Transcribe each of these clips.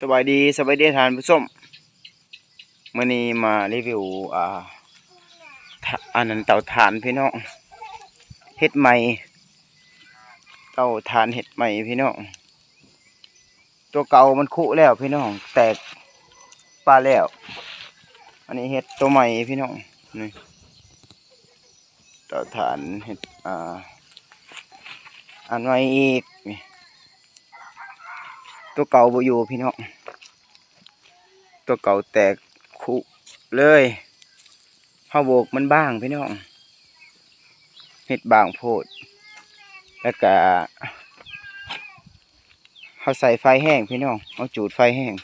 ສະບາຍດີ ສະບາຍດີທ່ານຜູ້ຊົມ. ມື້ນີ້ມາຣີວິວ ອ່າ ທະ ອັນນັ້ນ ເຕົາຖ່ານພີ່ນ້ອງ ເຮັດໃໝ່ ເຕົາຖ່ານເຮັດໃໝ່ພີ່ນ້ອງ. ຕົວເກົ່າມັນຄຸແລ້ວພີ່ນ້ອງ ແຕກປະແລ້ວ. ອັນນີ້ເຮັດຕົວໃໝ່ພີ່ນ້ອງ ນີ້ ເຕົາຖ່ານເຮັດ ອ່າ ອັນໃໝ່ອີກນີ້. ຕົວເກົ່າບໍ່ຢູ່ພີ່ນ້ອງ ຕົວເກົ່າແຕກຄຸເລີຍ. ເຮົາໂບກມັນບາງພີ່ນ້ອງ ເຮັດບາງໂພດ ແລ້ວກະເຮົາໃສ່ໄຟແຮງພີ່ນ້ອງ ເຮົາຈູດໄຟແຮງ.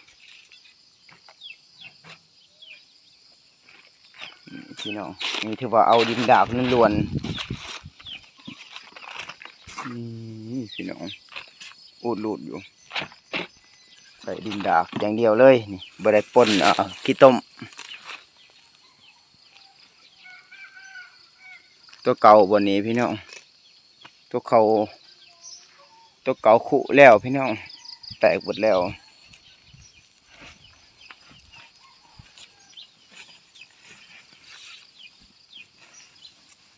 ນີ້ພີ່ນ້ອງ ນີ້ຖືວ່າເອົາດິນດາກລ້ວນໆ ນີ້ພີ່ນ້ອງ ອູດລູດຢູ່ ໃສ່ດິນດາກຢ່າງດຽວເລີຍນີ້ ບໍ່ໄດ້ປົນ ອ່າ ຂີ້ຕົມ. ຕົວເກົ່າບ່ອນນີ້ພີ່ນ້ອງ ຕົວເກົ່າ ຕົວເກົ່າຄຸແລ້ວພີ່ນ້ອງ ແຕກເບິດແລ້ວ.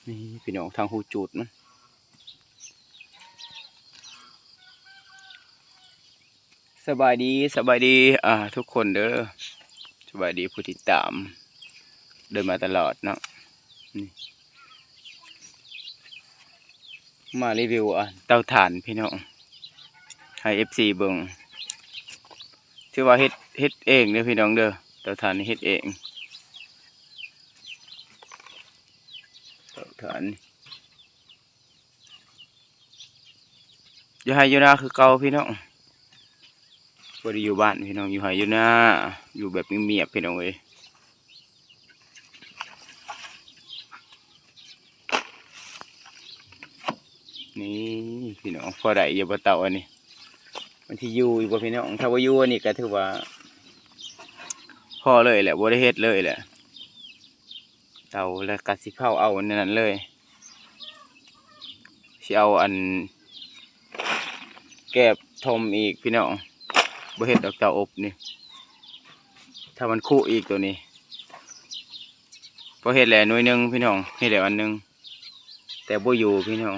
ນີ້ພີ່ນ້ອງ ທາງຮູຈູດມັນ. ສະບາຍດີ ສະບາຍດີ ອ່າ ທຸກຄົນເດີ ສະບາຍດີຜູ້ຕິດຕາມເດີມາຕະຫຼອດເນາະ. ນີ້ ມາຣີວິວ ອ່າ ເຕົາຖ່ານພີ່ນ້ອງ ໃຫ້ເອັຟຊີເບິ່ງ. ຖືວ່າເຮັດ ເຮັດເອງເດີພີ່ນ້ອງເດີ ເຕົາຖ່ານນີ້ເຮັດເອງ ເຕົາຖ່ານ. ຢູ່ໄຮ່ຢູ່ນາຄືເກົ່າພີ່ນ້ອງ ບໍ່ໄດ້ຢູ່ບ້ານພີ່ນ້ອງ ຢູ່ໄຮ່ຢູ່ນາ ຢູ່ແບບງຽບໆພີ່ນ້ອງເອີຍ. ນີ້ພີ່ນ້ອງ ພໍໄດ້ຢູ່ບໍ່ເຕົາອັນນີ້ ມັນຊິຢູ່ຢູ່ບໍ່ພີ່ນ້ອງ? ຖ້າບໍ່ຢູ່ອັນນີ້ກໍຖືວ່າພໍເລີຍແຫຼະ ບໍ່ໄດ້ເຮັດເລີຍແຫຼະ. ເຕົາແລ້ວກໍຊິເຜົາເອົາແນວນັ້ນເລີຍ ຊິເອົາອັນແກບຖົມອີກພີ່ນ້ອງ ບໍ່ເຮັດດອກເຕົາອົບນີ້ ຖ້າມັນຄຸອີກໂຕນີ້. ພໍເຮັດແລ້ວໜ່ວຍໜຶ່ງພີ່ນ້ອງ ເຮັດແລ້ວອັນໜຶ່ງ ແຕ່ບໍ່ຢູ່ພີ່ນ້ອງ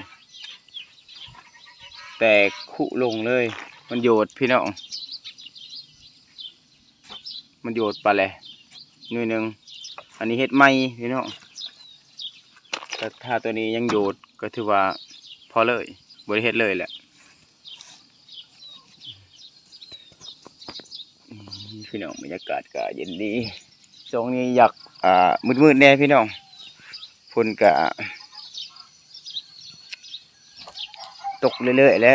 ແຕກຄຸລົງເລີຍ ມັນໂຍດພີ່ນ້ອງ. ມັນໂຍດໄປແລ້ວໜ່ວຍໜຶ່ງ ອັນນີ້ເຮັດໃໝ່ພີ່ນ້ອງ ແຕ່ຖ້າໂຕນີ້ຍັງໂຍດກໍຖືວ່າພໍເລີຍ ບໍ່ໄດ້ເຮັດເລີຍແຫຼະ. ອືມ ພີ່ນ້ອງ ບັນຍາກາດກໍເຢັນດີ ຊ່ວງນີ້ຢາກ ອ່າ ມືດໆແດ່ພີ່ນ້ອງ ຝົນກໍ ຕົກເລື້ອຍໆແຫຼະ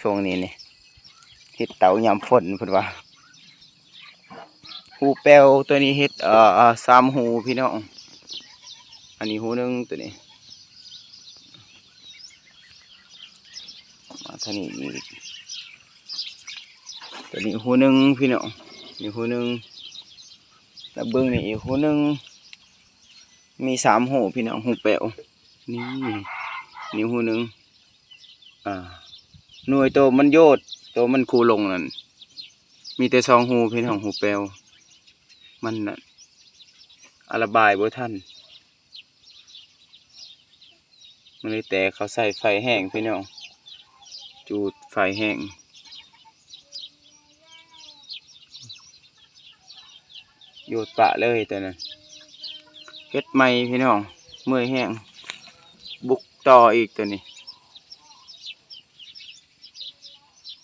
ຊ່ວງນີ້ນີ້ ເຮັດເຕົາຍາມຝົນເພິ່ນວ່າ. ຮູແປ້ວໂຕນີ້ເຮັດ ເອີ ສາມຮູພີ່ນ້ອງ ອັນນີ້ຮູໜຶ່ງໂຕນີ້ ມາທາງນີ້ອີກ ໂຕນີ້ຮູໜຶ່ງພີ່ນ້ອງ ນີ້ຮູໜຶ່ງ ແລ້ວເບິ່ງນີ້ອີກຮູໜຶ່ງ ມີສາມຮູພີ່ນ້ອງ ຮູແປ້ວ ນີ້ ນີ້ຮູໜຶ່ງ. ອ່າ ໜ່ວຍໂຕມັນໂຍດ ໂຕມັນຄູລົງນັ້ນ ມີແຕ່ສອງຮູພີ່ນ້ອງ ຮູແປ້ວ ມັນນັ້ນ ອະ ລະບາຍບໍ່ທັນ ມັນເລີຍແຕກ ເຂົາໃສ່ໄຟແຮງພີ່ນ້ອງ ຈູດໄຟແຮງ ໂຍດປະເລີຍໂຕນັ້ນ ເຮັດໃໝ່ພີ່ນ້ອງ ເມື່ອຍແຮງ ບຸກຕໍ່ອີກໂຕນີ້.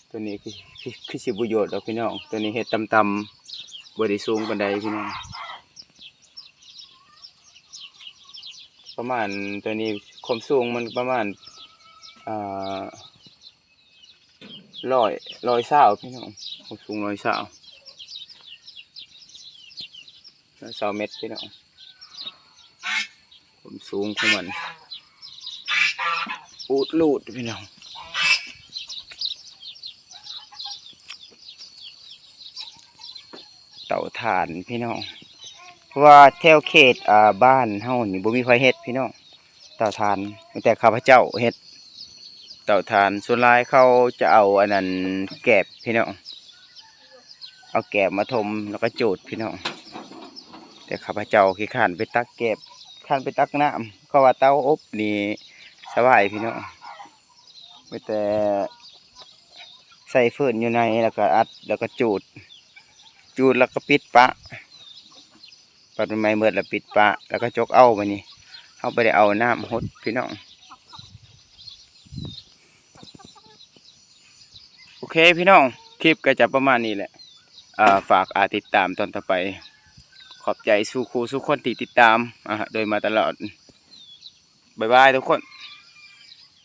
ໂຕນີ້ຄື ຄື ຄືຊິບໍ່ໂຍດດອກພີ່ນ້ອງ ໂຕນີ້ເຮັດຕ່ຳໆ ບໍ່ໄດ້ສູງປານໃດພີ່ນ້ອງ ປະມານ ໂຕນີ້ຄວາມສູງມັນປະມານ ອ່າ ຮ້ອຍ ຮ້ອຍຊາວພີ່ນ້ອງ ຄວາມສູງຮ້ອຍຊາວ ຮ້ອຍຊາວແມັດພີ່ນ້ອງ ຄວາມສູງຂອງມັນ ອູດລູດພີ່ນ້ອງ ເຕົາຖ່ານພີ່ນ້ອງ ເພາະວ່າແຖວເຂດ ອ່າ ບ້ານເຮົານີ້ບໍ່ມີໃຜເຮັດພີ່ນ້ອງ ເຕົາຖ່ານ ມີແຕ່ຂ້າພະເຈົ້າເຮັດເຕົາຖ່ານ ສ່ວນຫຼາຍເຂົາຈະເອົາອັນນັ້ນແກບພີ່ນ້ອງ ເອົາແກບມາຖົມ ແລ້ວກໍຈູດພີ່ນ້ອງ. ແຕ່ຂ້າພະເຈົ້າຂີ້ຄ້ານໄປຕັກແກບ ຄ້ານໄປຕັກນ້ຳ ເພາະວ່າເຕົາອົບນີ້ສະບາຍພີ່ນ້ອງ. ມີແຕ່ໃສ່ຟືນຢູ່ໃນ ແລ້ວກໍອັດ ແລ້ວກໍຈູດ ຈູດແລ້ວກໍປິດປະ ປັດໃໝ່ໝົດແລ້ວປິດປະ ແລ້ວກໍຈົກເອົາ. ບັດນີ້ເຮົາບໍ່ໄດ້ເອົານ້ຳຫົດພີ່ນ້ອງ. ໂອເຄພີ່ນ້ອງ ຄລິບກໍຈະປະມານນີ້ແຫຼະ. ເອີ ຝາກ ອ່າ ຕິດຕາມຕອນຕໍ່ໄປ. ຂອບໃຈສູ່ຄູ່ສູ່ຄົນທີ່ຕິດຕາມ ອ່າ ໂດຍມາຕະຫຼອດ. ບາຍບາຍທຸກຄົນ.